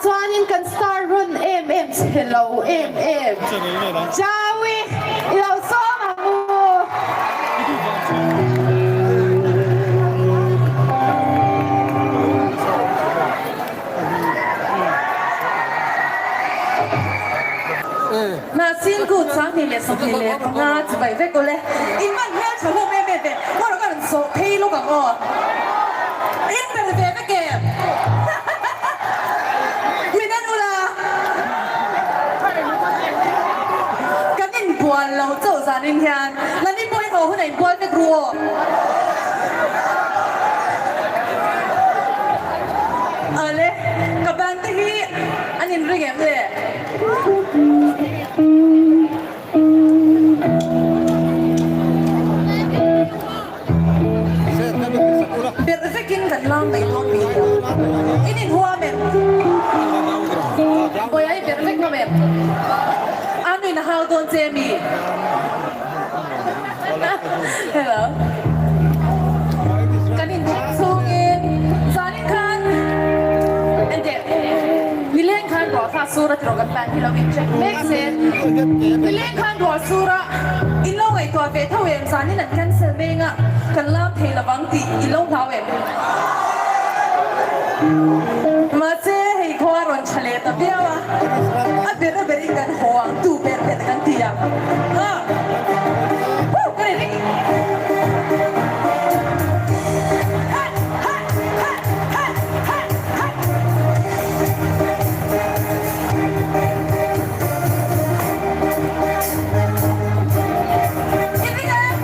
chuanin kan star rawn em em chhe lo em em Jaui i lo sawm ang u. Hnahsin kut 2025 chibai vek awle. In man hmel tha hlawm em em ve. Ngaw rawh ka rawn sawh phei lawk ang aw. In ber ve vek em? Min en ula. Kan inbual lo chauh zanin hian nani pawh i haw hunah inbual vek ru aw. Awle, ka band te hi an inring em le? Berh vekin kan lam mai dawn ni a, in inhuam em? Bawiha i berh vek ngam em? A nuin a hau dawn che mi? Hello. Kan inthek chhungin zanin khan enteh nileng khan ruah kha sur a tiraw kan tan hi lo in check mek se nileng khan ruah sur a in lo ngaihtuah ve tho em zanin an cancel meng a kan lam thei lovang tih in lo hlau em? Mahse hei khua rawn tha leh ta viau a, a ber a berin kan haw ang tu ber ber kan ti ang. Ha! Huh! Ka ri ring! Ha! Ha! Ha! Ha! Ha! Ha! I ring em?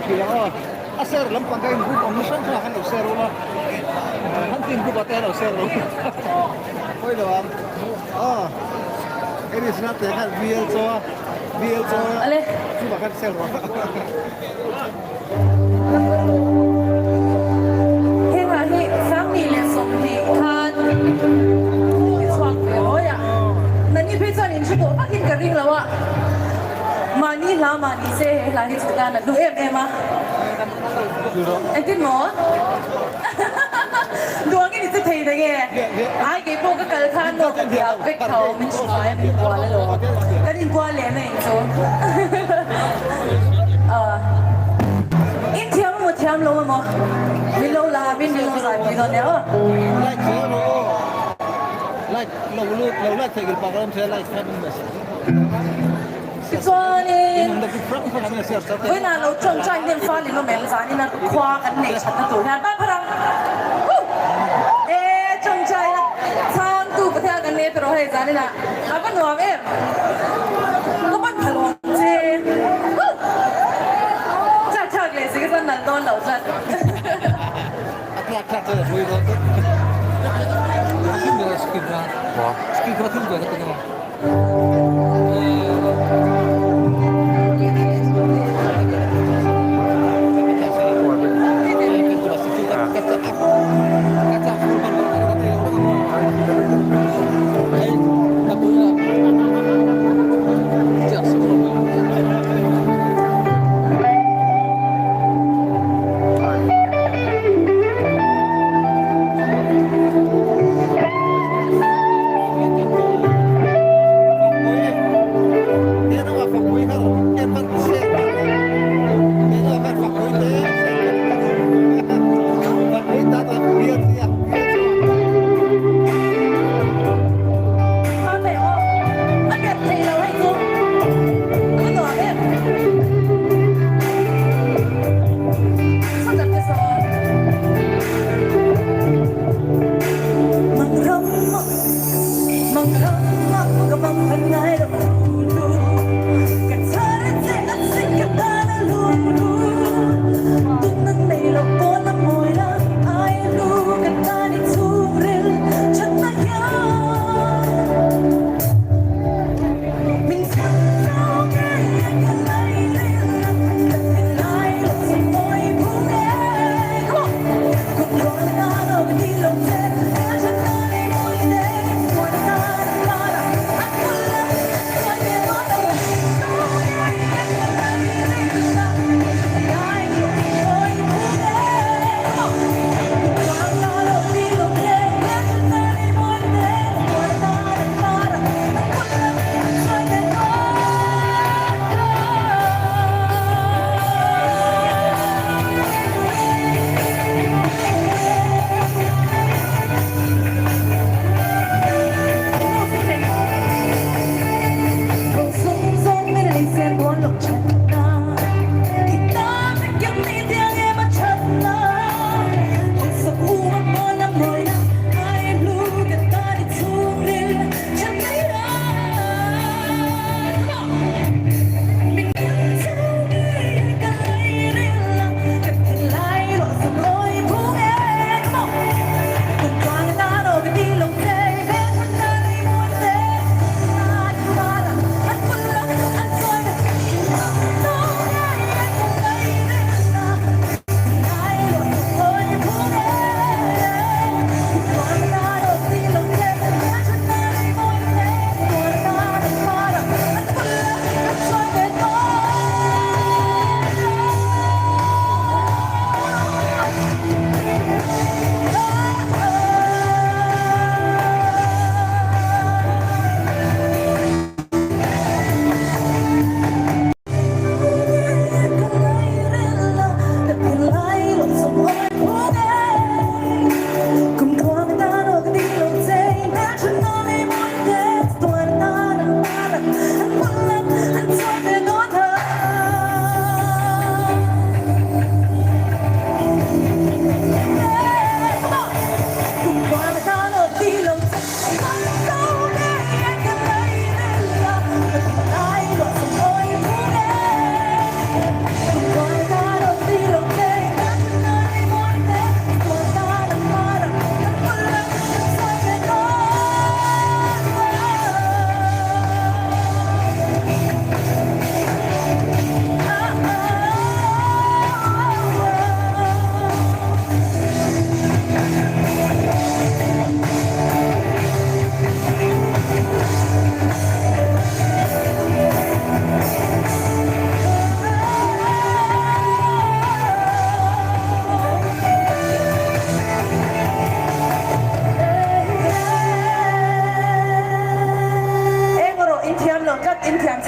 hria. A ser lampang kha in group awm na hrang hrang ah khan lo share ula hunting group ah te lo share ru pawi lo ang aw Aries na te khan VL chaw a VL chaw Ale group ah khan share rawh. Hengah hi 2020 khan i chhuak ve awi a, nani phei chuan in hre tawh vakin ka ring lo a. Mahni hla mahni se he hla hi chu tan a duh em em a. Engtin maw? Duangin i che thei ta nge? Ai kei pawh ka kal khan maw ka biak vek tho min hruai a min kual alawm. Kan inkual leh na in chu. In thiam emaw thiam lo emaw min lo la min min lo zai pui dawn nia aw. Like zel rawh aw. Like lo lut lo like theih gil pak ram se like khan in message. Tichuanin, vawiinah lo tawngtai hnem fal in awm em? Zanina khua kan neih thatna tur hian tan phar ang. Huh! E tawngtaina chhangtu Pathian kan nei tawh hei zaninah a va nuam em? Ka pan phal awm che. Huh! Chak chak leh si ka chuan nalh dawn loh tlat.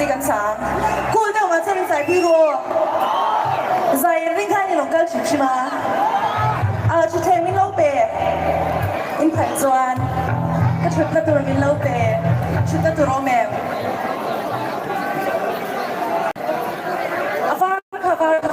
chi kan sa ang. Cool deuh mah chuan in zai pui ru aw. Zai in ring khan in rawn kal hrim hrim a. Ah thutthleng min lo pe in phal chuan ka thutna tur min lo pe thutna tur awm em? A var kha var kha.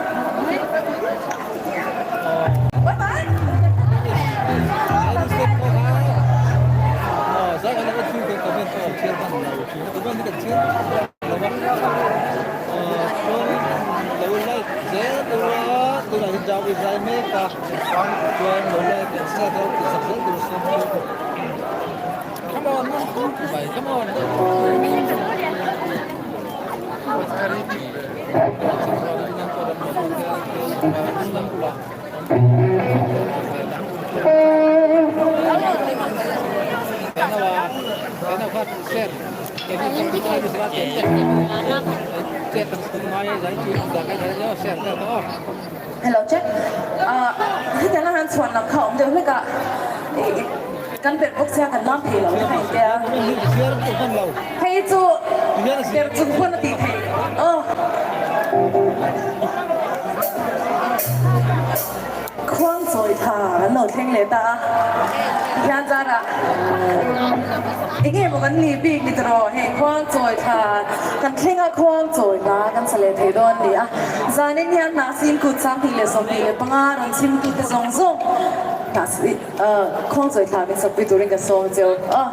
Hello check ah hetiang ah hian chhuan lam kha a awm deuh hlek a ih kan perh bawk sia kan lam thei lo te kha intia hei chu perh chung pawn a tih theih aw. Khuang chawi tha an lo thleng leh ta a, Pathian zarah eng emaw kan nih bik ni tawh hei khuang chawi tha kan thleng a khuang chawi hna kan sa leh thei dawn a ni a, zanin hian hnahsin kut 2025 rawn chhimtu te zawng zawng hnahsin khuang chawi thla min sakpui turin ka sawm cheu a.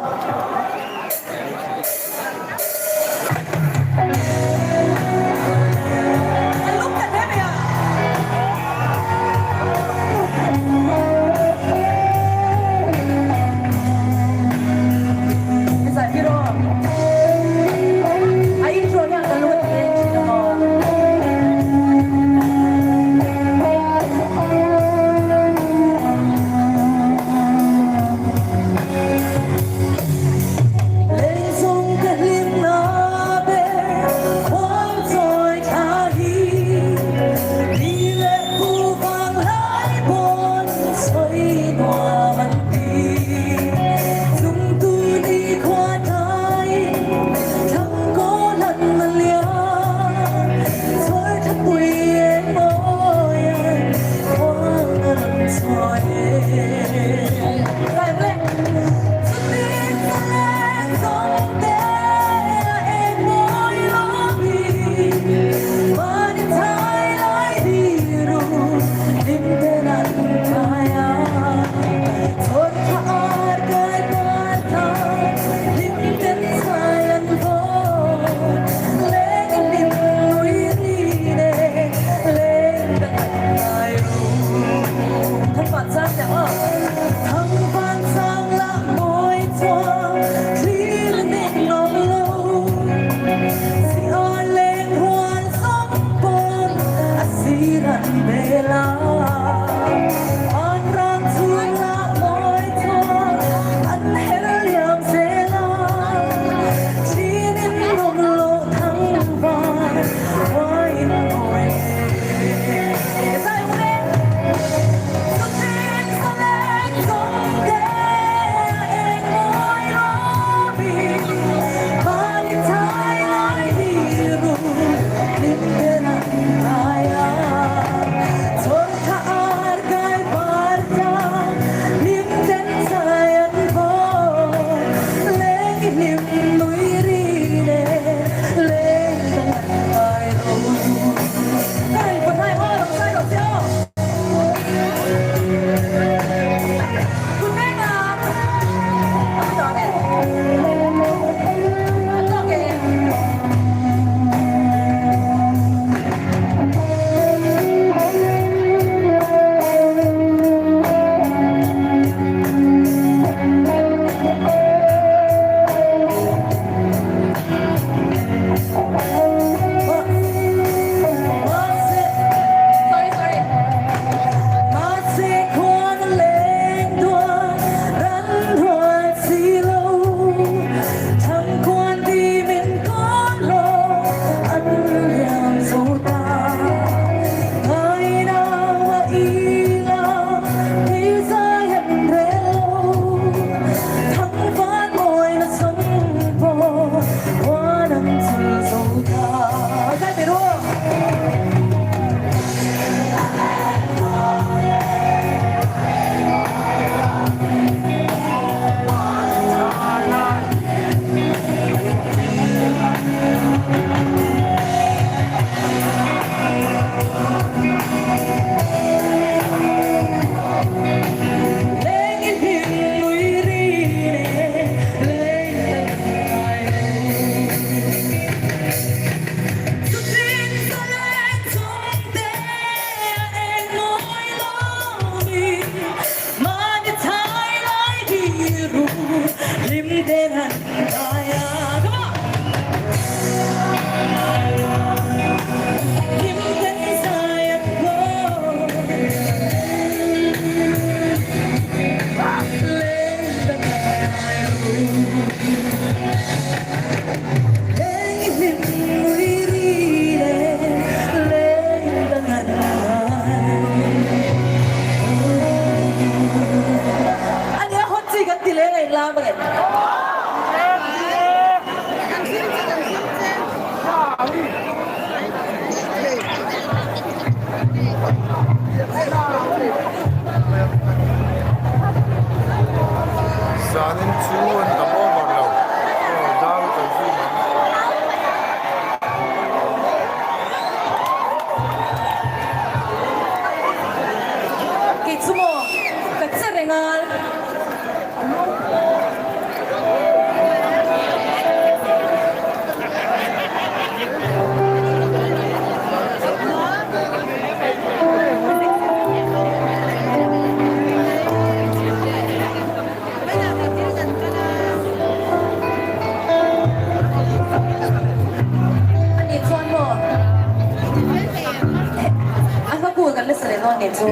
nih chu.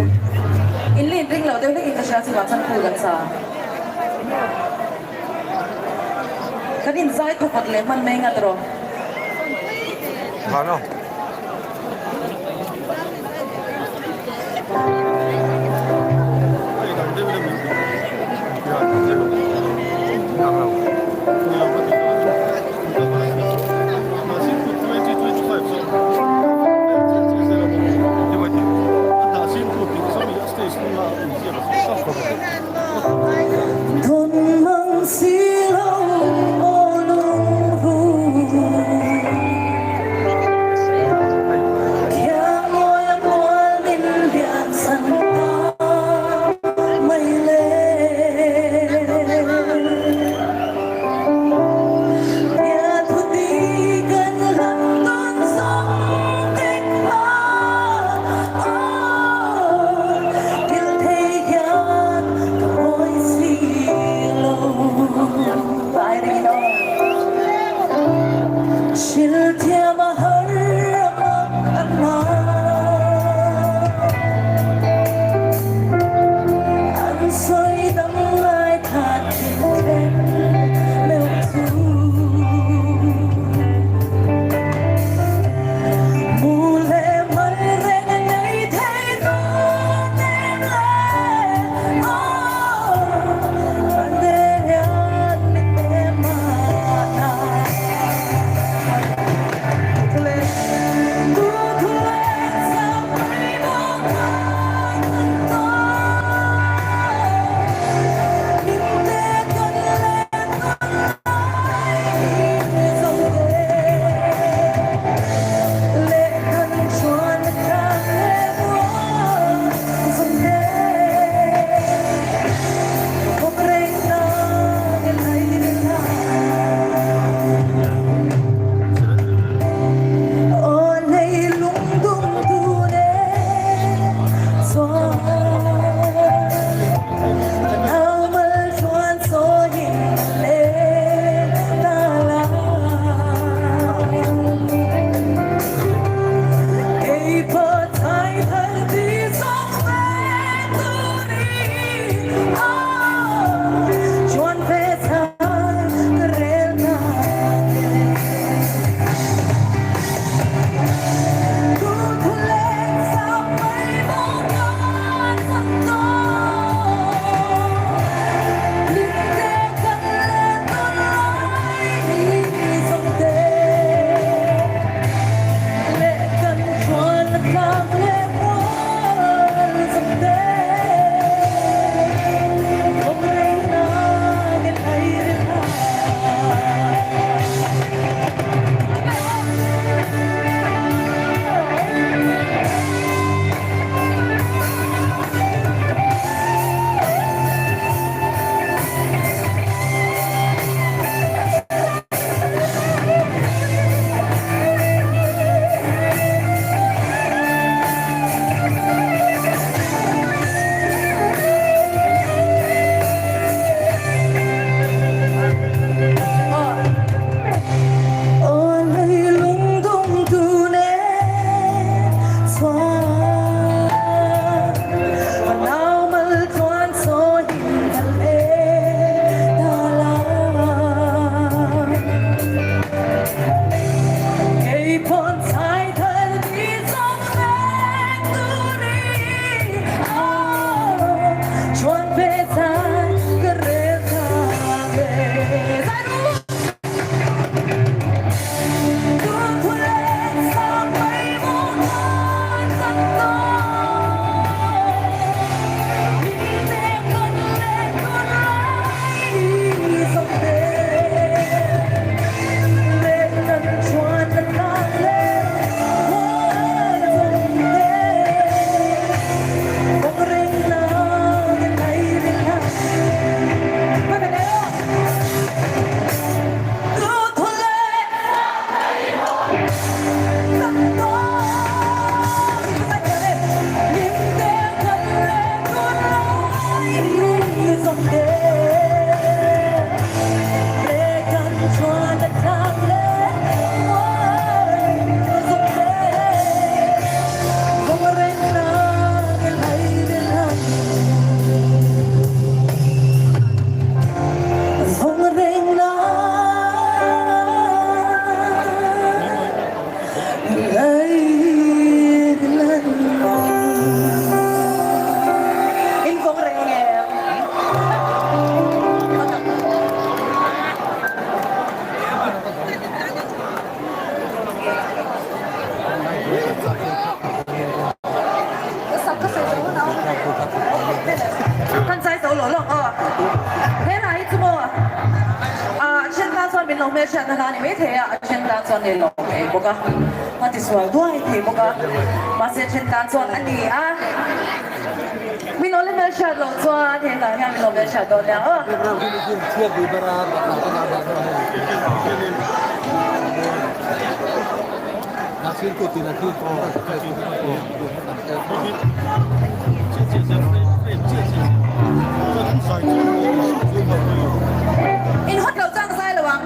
In lin ring lo deuh hlekin ka hria chuvang chuan phul kan sa. Kan inzai khawkhat leh hman mai ngat rawh. hmelhriatna hla a ni maithei a, a then tan chuan nelawm thei bawk a, a tisual duai thei bawk a, mahse a then tan chuan a ni a. Min awle hmelhriat loh chuan he hla hian min lo hmelhriat dawn nia aw. In hawt loh chuan ka zai lo ang.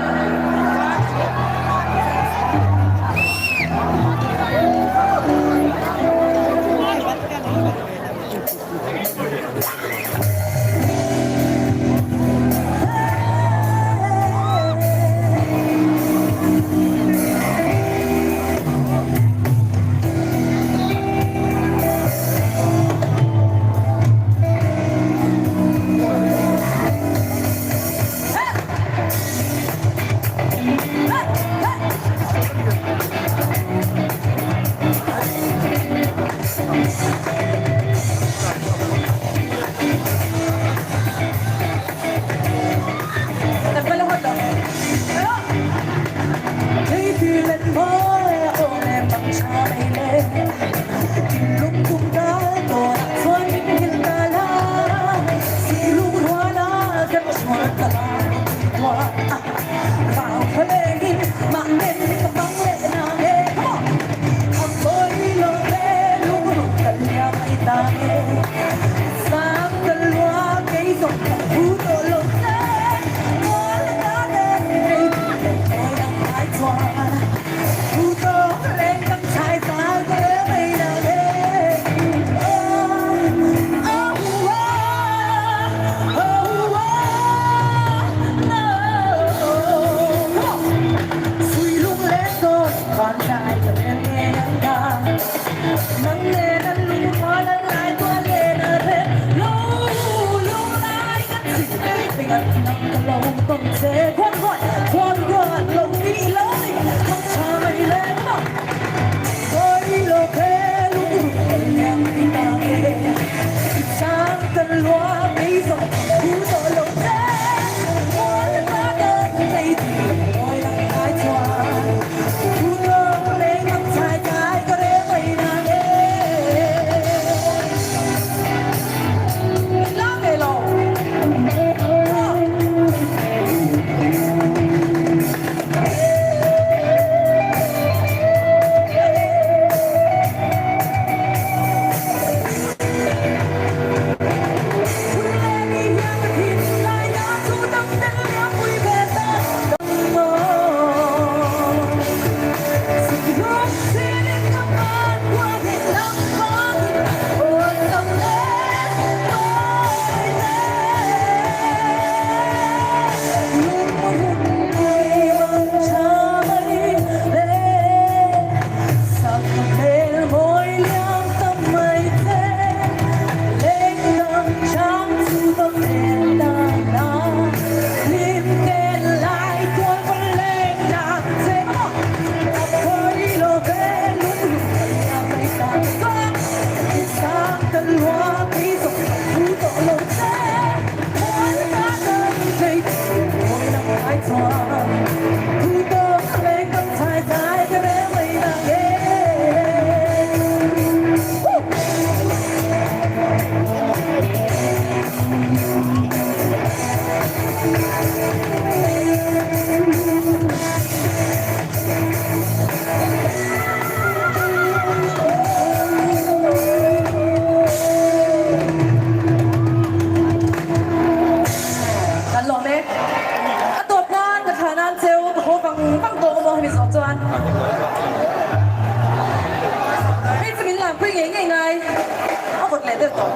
Kan lawm e. A tawp nan ka thla nan cheu ka haw vang vang tawh maw hemi zawh chuan. Hei chu min lampui ngei ngei ngai a vawt leh deuh tawh.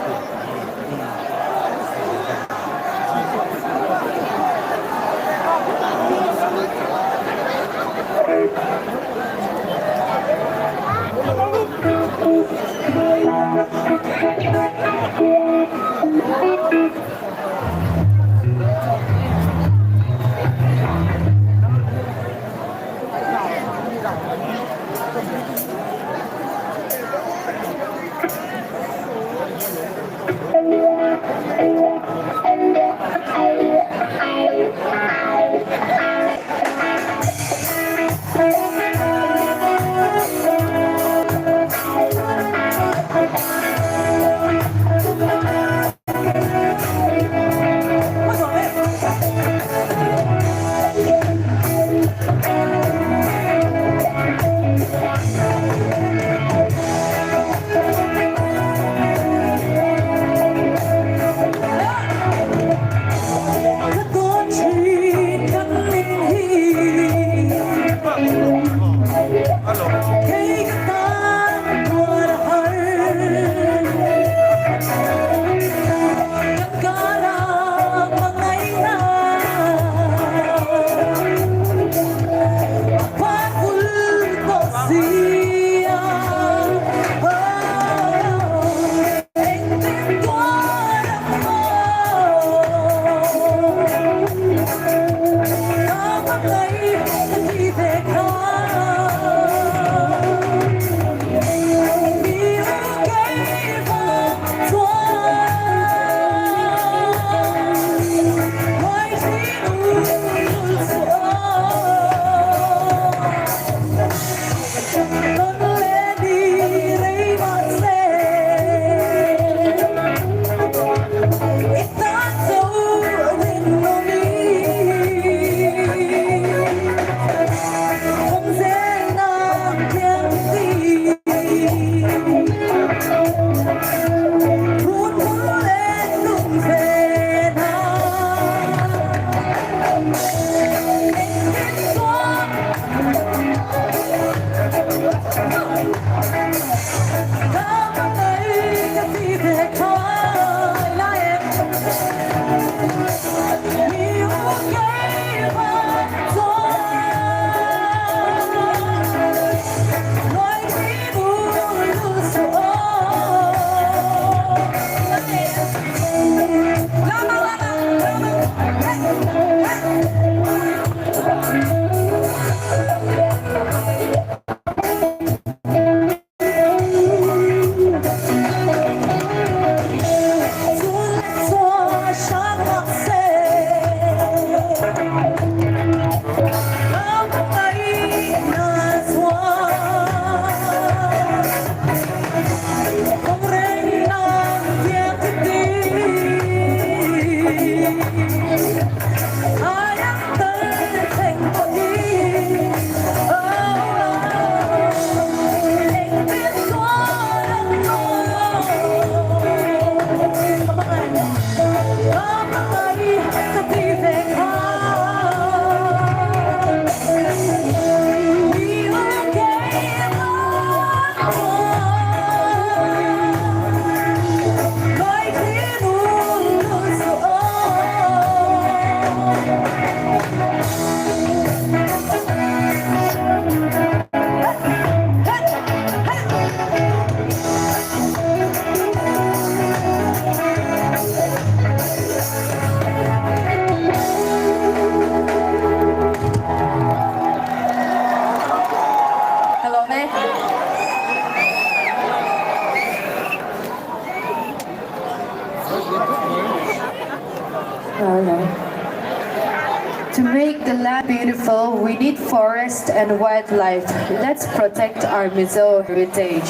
land beautiful, we need forest and wildlife. Let's protect our Mizo heritage.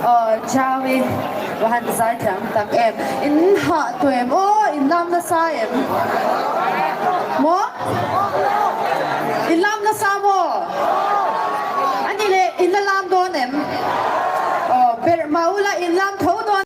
Aw Chawi va han zai thiam tak em. In hah tawh em aw in lam nasa em? Maw? In lam nasa maw? Ani leh in la lam dawn em? Aw berh mah ula in lam tho.